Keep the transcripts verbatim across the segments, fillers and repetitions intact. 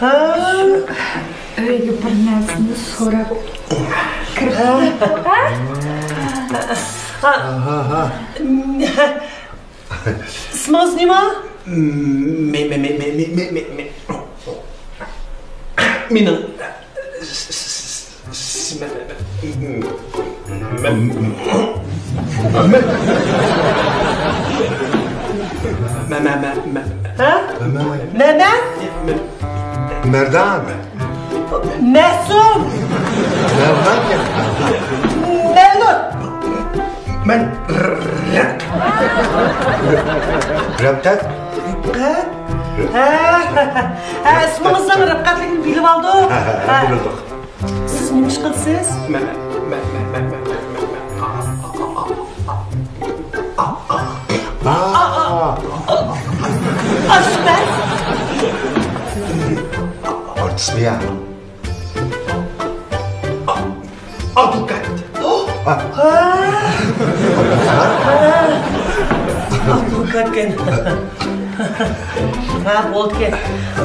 ھە؟ ئۆيگە بىر نەرسىنى سوراپ كىرىپ، ھە؟ ھە؟ ھە؟ ئىسمىڭىز نېمە؟ مې-، مې-، مې-، مېنىڭ، س-، س-، س-، س-، مە-، مە-، مە-، مە-، مە-، ھە؟ مەمە؟ مەردان. مەسۇم. مەردان كەم. مەۋلۇت. مەن. رەپتەت. ھە؟ ھە، ھە، ھە، ئىسمىڭىزنىڭ رىپقەتلىكىنى بىلىپ ئالدۇق. ھە، ھە، ھە، ھە. بىلدۇق. سىز نېمە ئىش قىلىسىز؟ مەن، مەن، مەن. ئاشپەز. ئارتىسمۇ يا؟ ئادۋوكات. ھا. ئادۋوكاتكەن. ھا، بولدىكەن.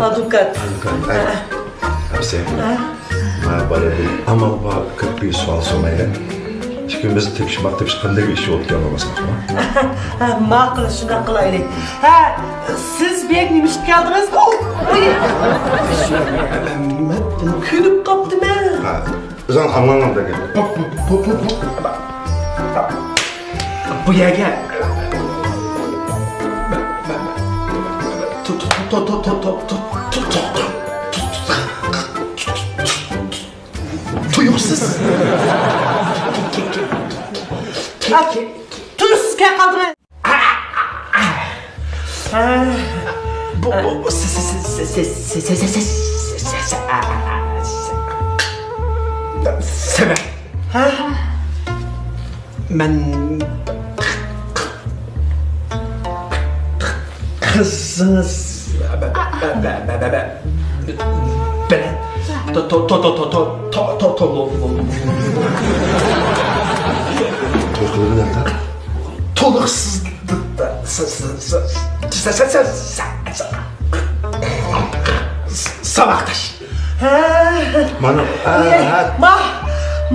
ئادۋوكات. ئادۋوكات، ھە. ھا. ئەمسە. ھا. ما بالا بىر ئامال بار، كۆپ بىر سوئال سورىمايلى. ئىككىمىز تېپىشماق، تېپىشقاندەك ئىش ئوتكەن بولماسمىقمۇ؟ ھە، ماقۇل، شۇنداق قىلايلى. ھە، سىز بۇ يەرگە نېمە ئىش قىلىپ كەلدىڭىز؟ ئوي! كۈلۈپ قاپتىمەن. ھە، ئۆزۈڭ ئاڭلاڭلار دېگەن. بۇ يەرگە تۇ-، تۇ-، تۇ-، تۇ-، تۇ-، تۇ-، تۇ-، تۇ-، تۇ-، تۇ-، تۇ-، تۇيۇقسىز. تۇيۇقسىز كەپ قالدىڭىز. بۇ، بۇ، بۇ، سە-، سە-، سە-، سەۋەب. ھە؟ مەن قىزىڭىز بىلەن تو-، تو-، تو-، توي قىلىدىغان. تولۇقسىز ساۋاقداش. ھە. مانا، ھە، ھە. ما،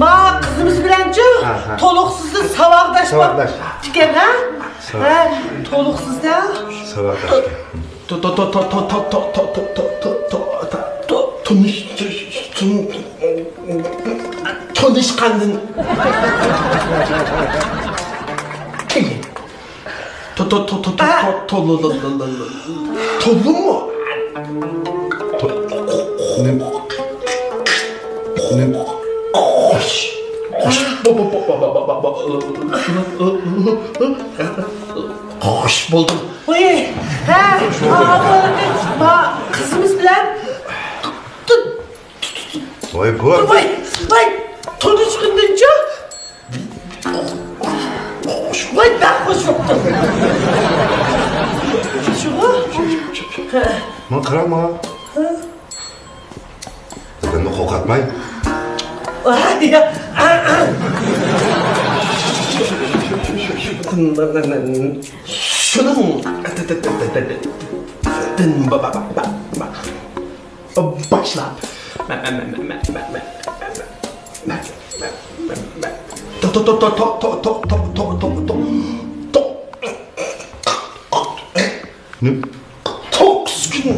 ما قىزىمىز بىلەنچۇ؟ ھە، ھە. تولۇقسىزدا ساۋاقداش. ساۋاقداش. بوپتىكەن، ھە؟ ساۋاق. ھە، تولۇقسىزدا. ساۋاقداش. تو، تو، تو، تو، تو، تو، تو، تو، تو، تو، تو، تو، تونۇش، تونۇشقاندىن كېيىن. تو، تو، تو، تو، تو، تو، تو، لو، لو، لو، لو، لو. تولۇمۇ؟ تو، نېمە؟ نېمە؟ خوش. خوش. بو، بو، بو. خوش بولدۇم. ۋاي، ھە، ما قىزىمىز بىلەن ۋاي، بۇ. ۋاي، ۋاي، تونۇشقىنىدىنچۇ؟ ۋاي، بەك خوش بوپتۇ. شۇغۇ؟ ماڭا قاراڭ، ماڭا. ئادەمنى قورقۇتماي. شۇنىڭ باشلاپ. تو، تو، تو، تو، تو، تو، تو، تو، تو، تو، تو. نېمە؟ توققۇز كۈن.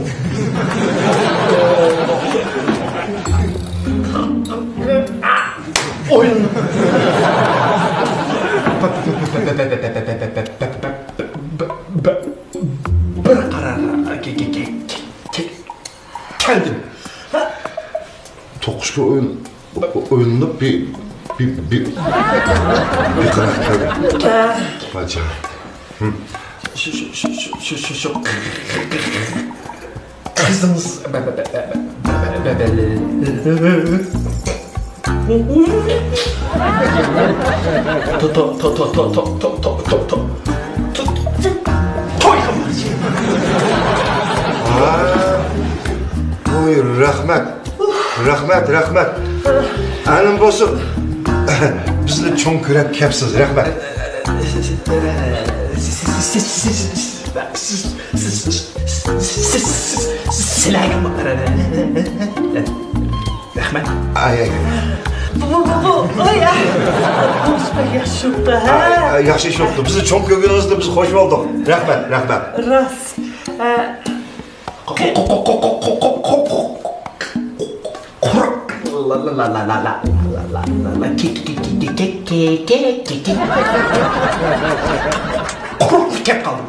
ئويلىنىپ. بىر قارارغا كەلدىم. توققۇز كۈن ئويلىنىپ، بىر، بىر، بىر، بىر قارارغا كەلدىم. پادىشاھ. شۇ، شۇ، شۇ قىزىڭىز توي قىلماقچى. ۋاي، رەھمەت. رەھمەت، رەھمەت. ئەنە بولسا، بىزنى چوڭ كۆرۈپ كەپسىز. رەھمەت. سىلەرگە رەھمەت. ئاي، ئاي. بۇ، بۇ، بۇ، بۇ. ئاي، ئاي. بۇ بەك ياخشى بوپتۇ، ھە؟ ئاي، ئاي، ياخشى ئىش بوپتۇ. بىزنى چوڭ كۆرگىنىڭىزدە بىز خوش بولدۇق. رەھمەت، رەھمەت. راست. ھە. قۇرۇق. قۇرۇق كەپ قالدىم.